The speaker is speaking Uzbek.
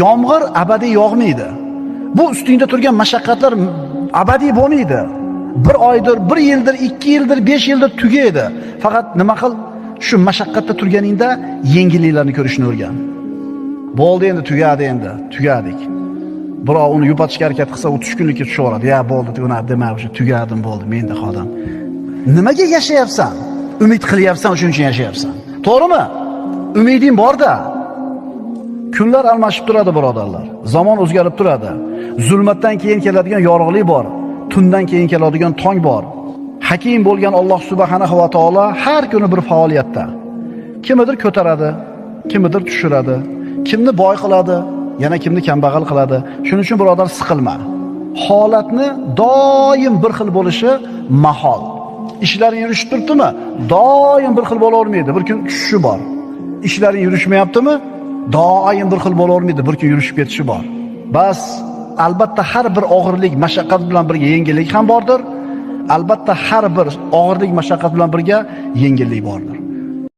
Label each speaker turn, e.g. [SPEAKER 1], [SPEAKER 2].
[SPEAKER 1] Yomg'ir abadiy yog'maydi. Bu ustingda turgan mashaqqatlar abadiy bo'lmaydi. Bir oydir, bir yildir, 2 yildir, 5 yildir tugaydi. Faqat nima qil? Shu mashaqqatda turganingda yengilliklarni ko'rishni o'rgan. Bo'ldi endi, tugadi endi, tugadik. Birov uni yupatishga harakat qilsa, u tushkunlikka tushaveradi. Ya bo'ldi, uni dema, o'sha tugadim, bo'ldi, menda xodam. Nimaga yashayapsan? Umid qilyapsan, shuning uchun yashayapsan. To'g'rimi? Umiding bor-da. Kunlar almashib turadi, birodarlar. Zamon o'zgarib turadi. Zulmatdan keyin keladigan yorug'lik bor, tundan keyin keladigan tong bor. Hakim bo'lgan Alloh subhanahu va taolo har kuni bir faoliyatda. Kimidir ko'taradi, kimidir tushiradi, kimni boy qiladi, yana kimni kambag'al qiladi. Shuning uchun birodar siqilma. Holatni doim bir xil bo'lishi mahol. Ishlaring yurishib turibdimi? Doim bir xil bo'la olmaydi. Bir kun tushishi bor. Ishlaring yurishmayaptimi? Doim bir xil bo'la olmaydi. Bir kun yurishib ketishi bor. Bas, albatta har bir og'irlik, mashaqqat bilan birga yengillik ham bordir. Albatta har bir og'irlik, mashaqqat bilan birga yengillik bordir.